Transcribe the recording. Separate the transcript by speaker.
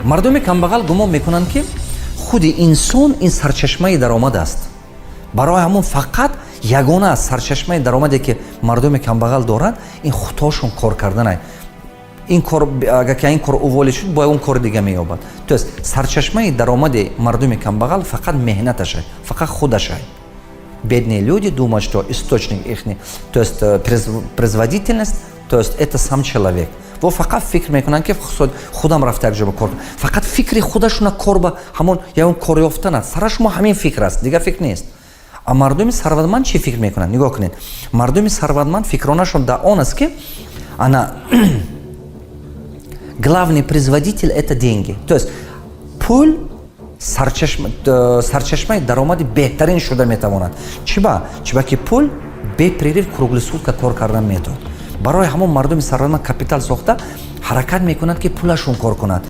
Speaker 1: Мардуми камбағал гумон мекунанд, ки худи инсон ин сарчашмаи даромад аст. Барои ҳамон фақат ягона сарчашмаи даромаде, ки мардуми камбағал доранд, ин худошон кор карданай. Ин кор, агар ки ин кор уволить шуд, бояд он кори дига меёбад. То есть сарчашмаи даромади мардуми камбағал фақат меҳнаташай, фақат худашай. Бедные люди думают, что источник их, то есть производительность, то есть это сам человек. Во фақат фикр мекунанд, ки худам рафта як ҷо ба кор, фақат фикри худашона кор ба ҳамон ягон кор ёфтан аст. Сара шумо ҳамин фикр аст, дигар фикр нест. А мардуми сарватманд чӣ фикр мекунанд? Нигоҳ кунед, мардуми сарватманд фикронашон дар он аст, ки ана главный производитель — это деньги, то есть пул сарчашмаи даромади беҳтарин шуда метавонад. Чиба? Чиба ки пул беперерыв, круглосутка кор кардан метавонад. Барои ҳамон мардуми сарватманд капитал сохта ҳаракат мекунад, ки пулашон кор кунад.